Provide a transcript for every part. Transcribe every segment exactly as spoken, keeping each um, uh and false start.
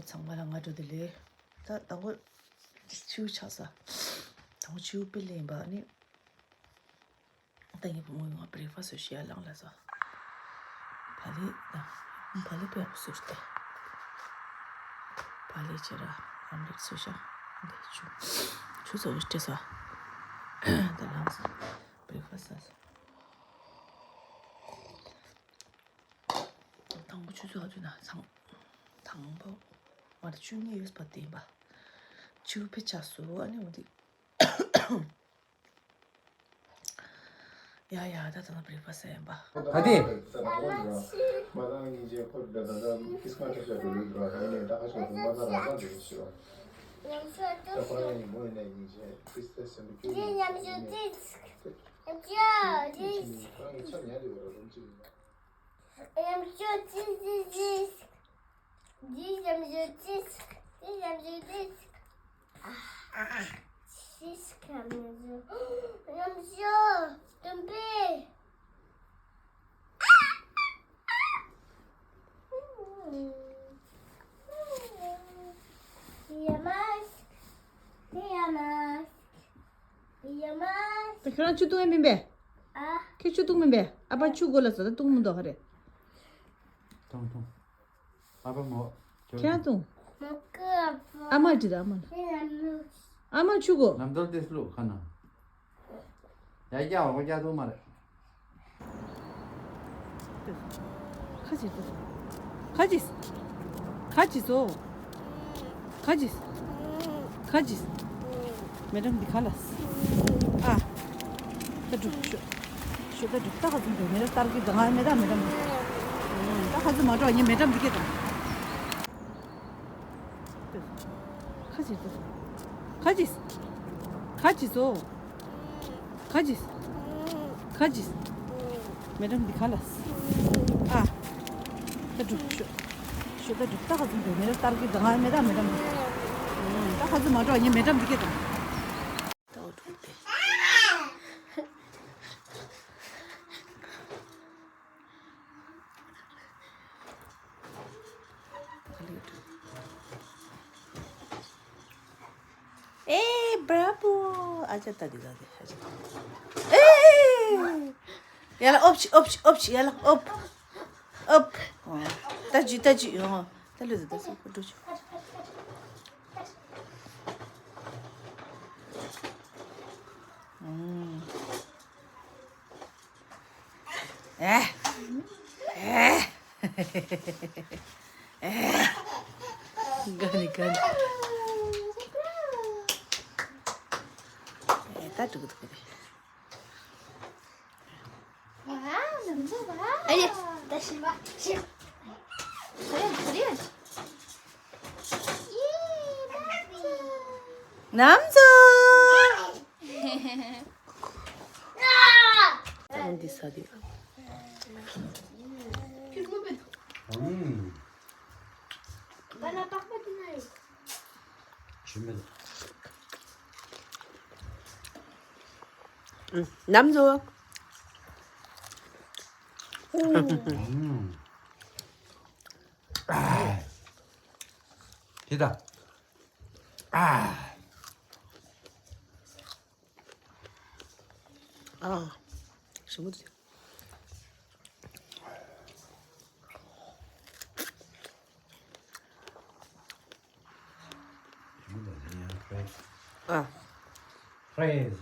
ཚང་མ་ལ་སྔ་དྲོ་བདེ་ལེགས། ད་དང་པོ་ཕྱི་ཆགས་ས། དང་པོ་ཕྱི་པི་ལེན་པ་ནི། ད་ངའི་བུ་མོ་ཡོང་བ་བྷི་རེག་ཕ་སི་ཞིག་ལངས་ལ་ས། བ་ལི་ད། བ་ལི་པེ་ཡག་པོ་སུ་སྟེ། བ་ལི་ཆེ་ར་ཨམ་ལེ་སུ་ཤ། འདི་ཆུ། ཆུ་ཚོད་སྤྲད་ས། ད་ལངས་ས། བྷི་རེག་ཕ་སི་ས། དང་པོ་ཆུ་ཚོད་ཨ་ཚོད་ན་ཚང་། དང་པོ། མ་ད་ཆུ་ངའི་ཡོད་པ་དེ་ཡིན་པ། ཆུ་ཕི་ཆགས་སུ་ཨ་ནི་འོ་དེ། ཡ་ཡ་ད་ད་ན་བྷི་རེག་ཕ་སི་ཡིན་པ། ག་དེ། ད་ཁྱོད་རང་ཆུ་བཏུང་ཡས་མིན་པས། ཨ། ཁྱོད་ཆུ་བཏུང་མིན་པས། ཨ་ཕ་ཆུ་དགོས་ལ་ཟ། ད་བཏུང་མི་འདུག་ཧ་རེ། ཐུང་ཐུང་། ཨ་ཕ་མོ། ཁྱེད་རང་བཏུང་། མོ་ཀི་ཨ་ཕ། ཨ་མ་ཅི་ད་ཨ་མ་ལ། ཨ་མ་ཆུ་གོ། ནམ་དོར་དེ་སླུ་ཁ་ན། ཡ་རྒྱ་བ་གོ་རྒྱ་ཐུང་མ་རེད། ཁ་ཅིག་ཁ་ཅིག་ཁ་ཅིག་ཁ་ཅིག་ཁ་ཅིག་མེ་ཌམ་འདི་ག་ལ། ཨ། ད་འགྲོ་ཤོག་ཤོག་ད་འགྲོ། ད་ག་ཚོད་འགྲོ། མེ་ཌམ་ལྟར་གི་ད་ང་མེ་ད་མེ་ཌམ། ད་ག་ཚོད་མ་འགྲོ། ངས་མེ་ཌམ་འདི་སྐད་དང་། ཁ་ཅིག་ཁ་ཅིག་ཁ་ཅིག་ཁ་ཅིག་མེ་ཌམ་འདི་ག་ལ། ཨ། ད་འགྲོ་ཤོག་ཤོག་ད་འགྲོ། ད་ག་ཚོད་འགྲོ། མེ་ཌམ་ལྟར་གི་ད་ང་མེ་ད་མེ་ཌམ། ད་ག་ཚོད་མ་འགྲོ། ངས་མེ་ཌམ་འདི་སྐད་དང་། ཨེ། བྷ་ར་བྷོ། ཨ་ཅག་ད་འདི་ད་འདི་ཨ་ཅག་ཨེ། ཡ་ལ་ཨོབ་ཤི་ཨོབ་ཤི་ཨོབ་ཤི། ཡ་ལ་ཨོབ། ཨོབ། ཨོ། ད་ཅི་ད་ཅི། ཨོ། ད་ལོས་ད་སུ་ཀུ་འགྲོ་ཅི། ཨེ། ཨེ། ཨེ། ག་ནི་ག་ནི། ཨེ། ད་འགྲོ་གི་འདུག་གི་རེད། ཨ་ཡེ། ད་ཤི་མ་ཤི། ནམ་ཚོ། ཨ་འདི་ས་འདི། ནམ་ཚོ། དེ་ད། ཨ། ཨ། ཞིམ་པོ་འདུག་ཨ། Fresh།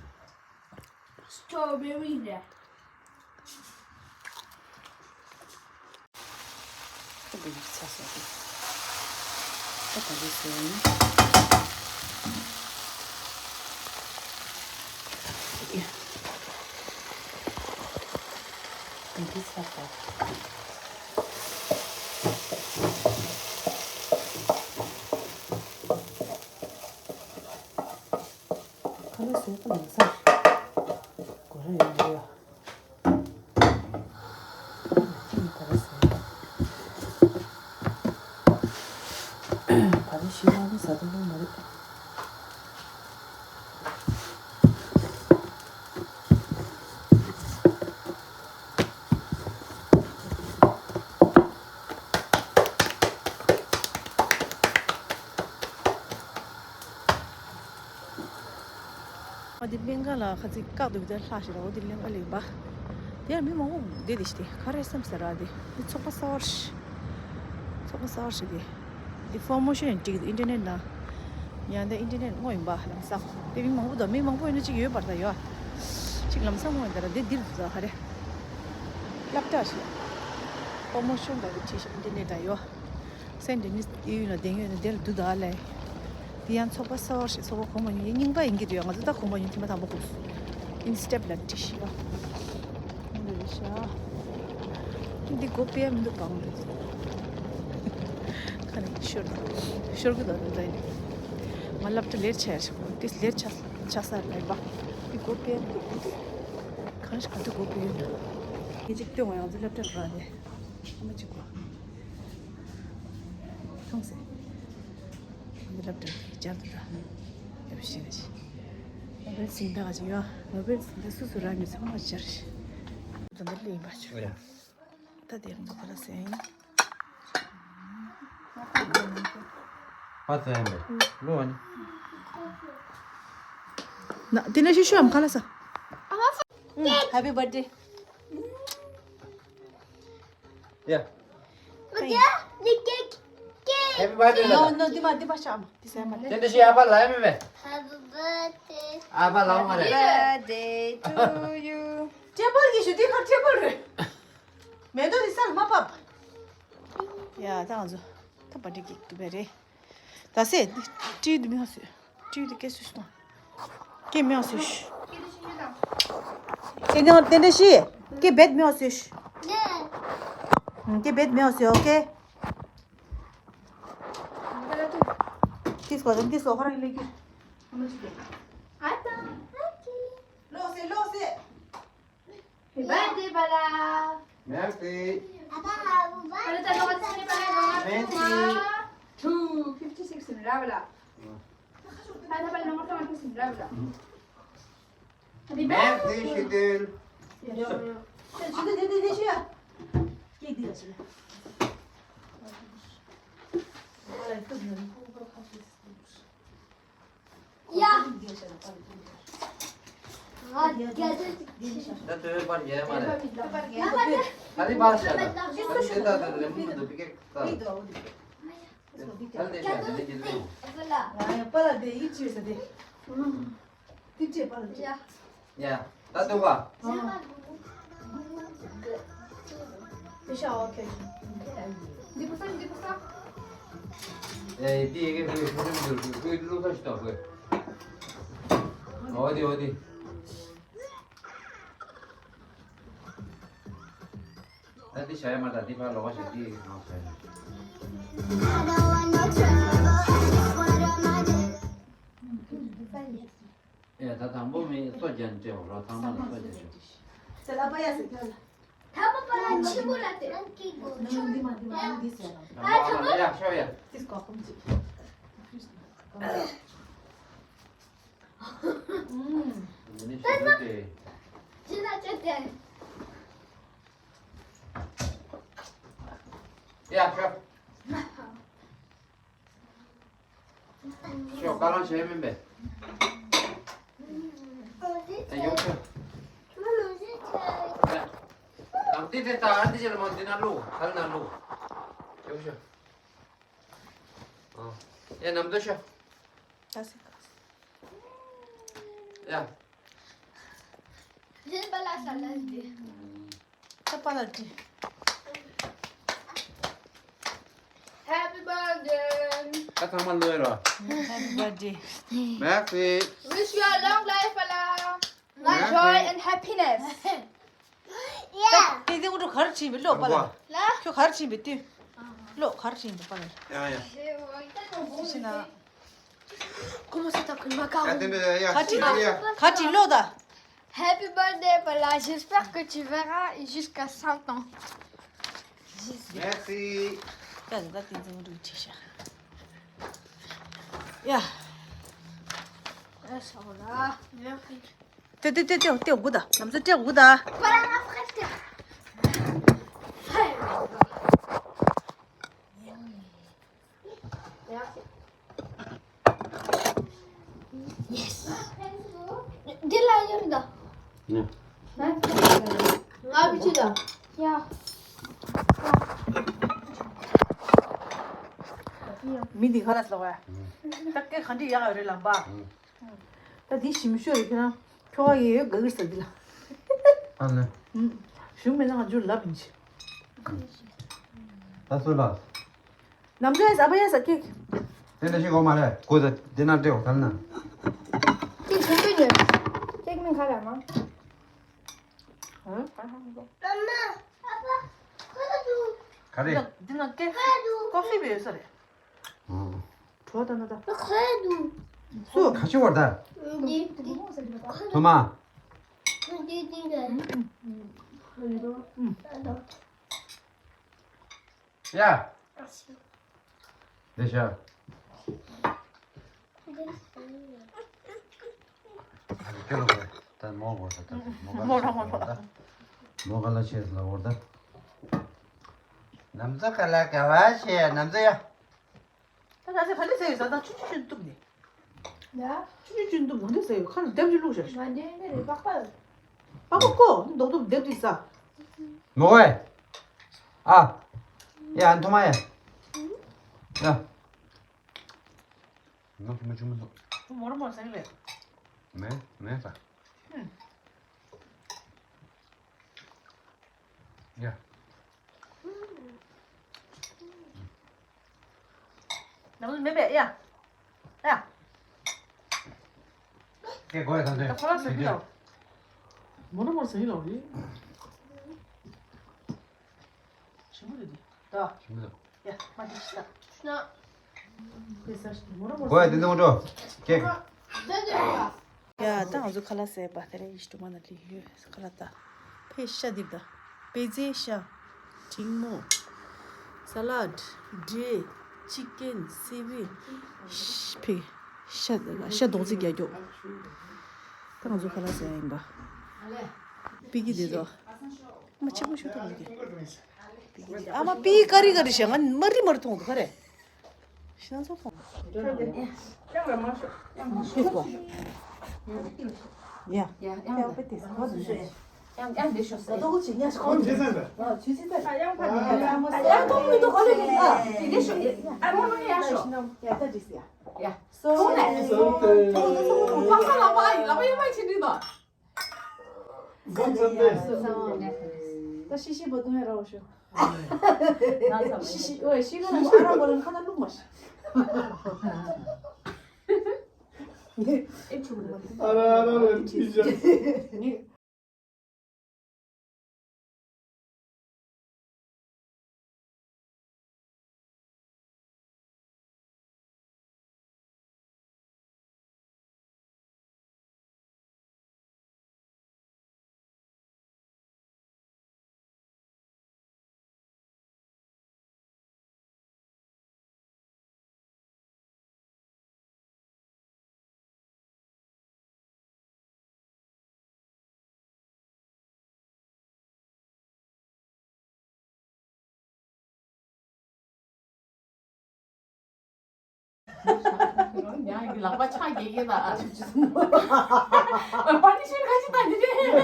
Strawberry རེད། ད་འདི་ཚ་སོང་། ད་ད་འདི་ཚོ་ཡིན། ད་འདི་ཚ་སོང་། ཁ་ལག་བཟོས་པ་ལ་ས་གོ་ར་ཡོང་གི་ཡོད། ཁྱེད་ནི་ག་རེ་ཟེར། ད་རེས་ཤི་ལ་ནི་ཟ་དུ་ལོ་མ་རེད། ཨ་དེ་སྨན་ཁང་ལ་ཁ་ཚིག་བཀག་འདུག་དེ་ལྷག་ཞིག་ར། འོ་དེ་ལེན་ག་ལེན་པ། དེ་ཡང་མི་མང་པོ་བསྡད་དེ་ཞིག་དེ་ག་རེ་བསམ་ཟེར་ར། དེ་དེ་ཚོགས་པ་གསར་པ་ཞིག་ཚོགས་པ་གསར་པ་ཞིག་དེ། དེ་ཕོར་མོ་ཤོན་ཡང་འགྲིག་ཨིན་ཊར་ནེཊ་ནང་། ཡང་དེ་ཨིན་ཊར་ནེཊ་དངོས་ཡིན་པ་ལམ་སང་། དེ་མི་མང་པོ་འདུག་མི་མང་པོ་ཡིན་ན་གཅིག་ཡོད་པར་ད་ཡོད། གཅིག་ལམ་སང་དངོས་ཡིན་ད་ར། དེ་འདིར་འདུག་ད་ག་རེ། སློབ་གྲྭ་ཞིག་ཕོར་མོ་ཤོན་འདྲ་གི་བྲིས་ཤག་ཨིན་ཊར་ནེཊ་ད་ཡོད། སེན་ཌི་ནི་ཡུལ་ལ་བསྡད་ཡོད་ན་དེ་ལ་འདུག་ད་ལས། དེ་ཡང་ཚོགས་པ་གསར་པ་ཞིག་ཚོགས་པ་གོང་མ་ཡིན་རྙིང་པ་ཡིན་གྱི་འདུག་ཡ། ང་ཚོ་ད་གོང་མ་ཡིན་ཐེངས་མ་དང་པོ་གོ་སོང་། ཨིན་སི་ཊེབ་ལ་བྲིས་ཤག་འདི་རེད་ཤག་འདི་སྒོ་ཕྱེ་མི་འདུག་གང་རེད། ཁ་ནས་ཤོར་ཤོར་གི་འདུག་ད་ཡིན། ང་སློབ་གྲྭ་ལེཊ་ཆགས་ཤག་དེ་ལེཊ་ཆགས་ཆགས་ས་རེད་པ། འདི་སྒོ་ཕྱེ་མི་འདུག་གང་ཞིག་ག་དུས་སྒོ་ཕྱེ་ཡོད་ན། ངས་ཅིག་སྟོན་བ། ཡང་ཚོ་སློབ་གྲྭ་ར་རེད། ཨ་མ་གཅིག་གོ། མཐོང་སེ། ཨ་མ་སློབ་གྲྭ་སྦྱར་དུ་ར། ཡབ་ཤི་ག་ཅི། ནོ་བེལ་སིང་ད་ག་ཅི་ཡོད། ནོ་བེལ་སིང་ད་སུ་སུ་རང་གི་ཚང་མ་སྦྱར་ཤག་ད་འདི་ལས་ཡིན་པ་ཆོ། ད་དེ་རིང་ད་ག་ལ་སེང་། ཨ་ཙི་ཡང་མེད། ལོ་ཨ་ནི། ན་དེ་ནས་ཤི་ཤུ་ཨམ་ཁ་ལ་ས། Happy birthday. Yeah. Happy birthday. No, no, དེ་མ་དེ་མ་ཤ་མ་དེ་སེ་མ་དེ། དེ་འདྲ་ཞིག་ཨ་ཕ་ལ་ཡ་མེད་མེད། Happy birthday. ཨ་ཕ་ལ་མ་རེད། Birthday to you. ཊེ་བལ་གྱི་ཞུ་དེ་ཁར་ཊེ་བལ་རེད། མེ་ཏོག་དེ་སར་མ་ཕབ། ཡ་ད་ང་ཚོ་ད་པར་ཊི་ཀེག་འདུག་པས་རེད། ད་སེ་ཊི་འདི་མི་ཧ་སུ་ཊི་འདི་ཀེ་སུ་སྟོང་། ཀེ་མི་ཧ་སུ་ཤ། ཏན་ཏན་ཏན་ཏན་ཤི། ཀེ་བེད་མི་ཧ་སུ་ཤ། ཀེ་བེད་མི་ཧ་སུ་ཨོ་ཀེ། ཏིས་གོ་ཏིས་གོ་ཁོ་རང་ལེགས་ཀྱི། ལོ་སེ་ལོ་སེ། Happy birthday, Bala. Merci. Bala, t'as le droit de signer, Bala, dans la Merci. Two fifty-six, là, voilà. Ah, t'as pas le nom, t'as pas le nom, là, voilà. Happy Merci, birthday. Chidil. ཡ། ད་ལྟོས་པར་རྒྱལ་མ་རེད། ད་རེས་པར་བྱས་ན། ད་རེས་ད་ད་རེས་མུ་མཐུད་དུ་པི་ཀེ་ད། ད་རེས་བྱས་ན་དེ་རེས་ཀྱི་ལེའུ། ཡ། ད་ལྟོས་པ། ཨེ་དེ་ཡི་གེ་བོད་ཁུ་ཁྲིམ་འདུག་བོད་བློ་ཁ་ཞིག་དང་བོད། འོ་དེ་འོ་དེ། ད་འདི་བྱ་ཡ་མ་ད་འདི་ཕར་ལོག་པ་ཞིག་འདི་ཡི་གེ་གང་བྱ་ཡ། ཨེ་ད་དང་པོ་མི་སོ་རྒྱན་སྤྲད་པ་རོ། ཚང་མ་ལ་སོ་རྒྱན་སྤྲད། ད་ལ་པ་ཡ་ཟེར་ཁྱོད་ལ། ཐ་མ་པ་ལ་ཆི་མོ་ལ་དེ་རང་གི་གོ་ཆོ། འདི་མ་འདི་མ་འདི་ཟེར་ར། ད་ལ་པ་ལ་ཡ་ཤོ་ཡ། ཏིས་གོ་ཁུམ་ཅིག་འདི་ནི་ཤོ་དེ། ཅི་ལ་ཅི་དེ། ཡ་ཤོ། ཤོག་ཀ་ལང་བྱས་མིན་པས། ཨ་ཡོང་ཤོག་ཨ་འདི་དེ་ད་ཨ་འདི་ཅི་ལ་མ་འདི་ན་ལུག་ཧལ་ན་ལུག་ཡོང་ཤོག་ཨ་ཡ་ནམ་དུ་ཤོག་ད་སེ་ཀ་ཡ། རེད་པ་ལ་ས་ལ་འདི། ད་པ་ལ་ཏི། Happy birthday. ད་ཚང་མ་ལོས་རོ། Happy birthday. Merci. Wish you a long life, Bala. Love, joy and happiness. ད་ཏིང་ཏིང་འུ་ཁྲུ་གར་ཕྱིན་པའི་ལོ་པ་ལ། ལ། ཁྱོད་གར་ཕྱིན་པའི་ཏིང་། ལོ་གར་ཕྱིན་པའི་པ་ལ། ཡ་ཡ། ཤི་ན། ཁོ་མོ་ས་ད་ཁུལ་མ་ཀ་ཡ་ཏིང་ཏིང་ཡ་ཡ། གར་ཕྱིན་ཡ། གར་ཕྱིན་ལོ་ད། Happy birthday, Bala. J'espère que tu verras jusqu'à cent ans. Merci. ད་ད་ཏིང་ཏིང་འུ་ཁྲུ་ཕྱིན་ཤག་ཡ། ཨ་ས་བ་ལ། ཏེ་ཏེ་ཏེ་ཏེ་ཏེ་འུ་ད། ལམ་སང་ཏེ་འུ་ད། Yes. འདི་ལ་ཡོད་ད། ནི། ང་བི་ཅི་ད། ཡ། མི་འདི་ཁ་ལ་སློག་ཡ། ད་སྐད་ག་འདྲ་ཡག་ཡོད་རེད་ལམ་པ། ད་འདི་ཞིམ་ཤོས་རེད། ཁྱོད་རང་ཁྱོ་ག་ཡོད་དགའ་གི་ཟ་འདི་ལ། ཨ་ལེ། ཞུམ་མེད་ན་ང་ཚོ་ལབ་ཡིན་ཅི། ད་སུ་ལ། ནམ་རྒྱུན་ཟ་བ་ཡ་ཟ་ཀེག་དེ་འདྲ་ཞིག་གོ་མ་རེད། ཁོ་ཚོ་དེ་ན་སྤྲེའུ་ཐལ་ན། ཀེག་གཞན་པའི་ཉོས། ཀེག་མིན་ཁ་ར་མ། ཨ། ག་རེ། འདི་ན་ཀེག་ཀོ་ཧྥི་བེ་ཡོད་ས་རེད། ཨ། བྲོ་ད་ན་ད། ཁོའི་དུ། སུ། ག་ཤི་བར་ད། འདི། ཐོ་མ། འདི་འདི་རེད། ཡ། འདི་ཤ། ད་མོ་གོ་ས་ད་མོ་ག་ལ་ཤེས་ལ་བོར་ད། ནམ་ཚ་ག་ལ་ག་བ་ཤེས་ནམ་ཚ་ཡ། ད་ང་ཚོས་ག་འདྲ་ཟེར་ཡོད་ཟེར་ན་ཆུ་ཆུ་ཆུ་འདུག་ནི། ཡ། ཆུ་ཆུ་ཆུ་འདུག་མང་འདྲ་ཟེར་ཡོད། ཁ་ལ་རྡེབ་ཅིག་བླུགས་ཤག་ང་འདྲ་འདྲ་རེད་པགས་པ། པགས་པ་ཀོ་རྡོག་རྡོག་རྡེབ་ཅིག་ཟ། མོ་ཝེ། ཨ། ཡ་ཨན་ཐོ་མ་ཡ། ཡ། ང་ཐོ་མ་ཆུ་མ་སོ། ཁོ་མོ་ར་མོ་ཟེར་གི་རེད། མེ་མེ་ཟ། ཡ། ནང་མི་མེད་པས་ཡ། ཡ། ཀེ་གོ་ཡ་ད་འདྲ། ད་ཁོ་རང་ཟ་གི་ལ། མོ་ན་མོ་ཟ་གི་ལ་རེད། ཞིམ་པོ་རེད་འདི། ད། ཞིམ་པོ་རེད། ཡ་མ་འདི་ཤི་ད། ན། ཀེ་ཟ་ཞིག་མོ་ན་མོ་གོ་ཡ་འདི་འདི་མོ་འགྲོ། ཀེ། ད་འདི་རེད་པ། ཡ་ད་ང་ཚོ་ཁ་ལག་ཟས་པ་དེ་རིང་ཡིས་ཀྲུང་མ་ན་ལི་ཡོད་ཁ་ལག་ད། ཕེ་ཤ་འདི་ད། པེ་ཙེ་ཤ། ཕྲེང་མོ། ས་ལད། འབྲས། ཅི་ཀན། སི་ཝིཌ། ཕེ། ཤ་ཤ་རྡོག་རྫིས་རྒྱག་རྒྱོག་ད་ང་ཚོ་ཁ་ལག་ཟས་ཡིན་པ། པི་ཀི་འདི་ཚོ། མ་ཆེ་པོ་ཤོད་ཐུབ་མི་འདུག་ཨ་མ་པི་ཀ་རི་ཀ་རི་ཞེ་ང་མ་རི་མ་རི་མཐོང་འདུག་ག་རེ། ཤི་ན་ཚོ་ཕོང་། ཡང་ལ་མ་ཤོག་ཡང་མ་ཤོག་ཤོད་གོ་ཡ། ཡ་ཡང་ཡང་པེ་ཏེ་སོ་དུ་ཤོད། ཡང་ཡང་འདི་ཤོག་ཟ་ཏོག་ཅི་ཉ་ཤོག་ཁོང་ཇེ་སན་ཟ། ཨ་ཆུ་ཆི་ད། ཡང་ཕ་ནི་ཡང་ཡང་ཐོག་མི་འདུག་ག་ལེ་ལེ། ཨ་འདི་ཤོག་ཨ་མ་མ་ཡང་ཤོག་ཡ་ད་ཇི་སི་ཡ། ཡ། སོ་ནས། སོ་ནས། ཐོག་ཏུ་སོ་ནས། ཕ་ས་ལ་པ་ཡི་ལ་པ་ཡི་མ་ཆི་འདི་དོ། ད་ཤི་ཤི་བོ་དུང་ཡ་ར་བ་ཤོ། ཤི་ཤི་ཨོ་ཤི་ག་ན་ཨ་ར་བོ་རང་ཁ་ན་ལུག་མ་ཤི། ཨ་ར་ཨ་ར་ར་ཤི་ཤི། ཡང་ལག་པ་ཕྱག་རྒྱག་གི་ལ། པ་ནི་ཤིན་ཁ་ཅི་ད་ནི་རེད།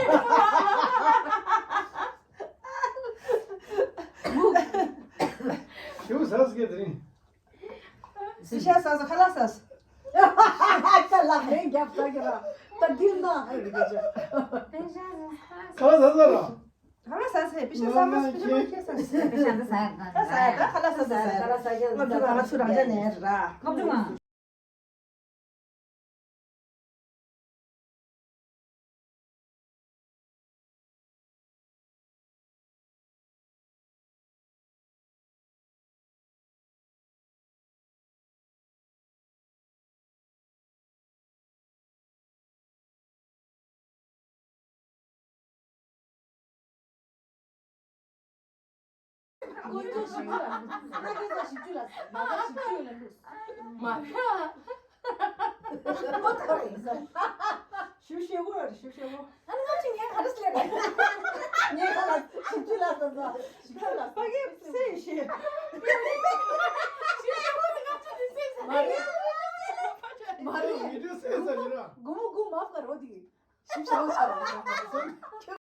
ཞུ་ཟ་ཟ་གི་དེ་རིང་། སི་ཤ་ཟ་ཟ་ཁ་ལག་ཟ་ཟ། ཁ་ལག་ལན་རྒྱབ་ད་གི་ར། ད་འདིར་ན་ཧ་རི་གི་ཅོ། ཁ་ལག་ཟ་ཟ་ར། ཁ་ལག་ཟ་ཟ་པི་ཤ་ཟ་མ་ཟ་པི་ཤ་མ་ཁྱེད་ཟ་ཟ། ཁ་ལག་ཟ་ཟ་ཟ། ཁ་ལག་ཟ་ཟ་ཟ། ང་ཚོ་ལ་ང་ཚོ་རང་ཅག་ནས་ར། ཁོང་ཚོ་ང་། ཞུ་ཤེས་པོ་རེད། ཞུ་ཤེས་པོ། ཨ་ནི་ང་ཅི་ངས་ག་རེ་ཟེར་ལེ། ངས་ག་ལ་ཞིབ་ཅིག་ལ་ཟེར་ཟ། ཞིབ་ཅིག་ལ་ཟེར། ཕ་གི་སེ་ཤེས། ཞུ་ཤེས་པོ་ནི་ང་ཅི་ནི་སེ་ཟེར། མ་རེད། མ་ ཡིན་འགྲོ་སེ་ས་ཡིན་ར། སྒོར་མོ་དགུ་མ་ཕར་རོ་དེ། ཞིབ་ཆ་ཆ།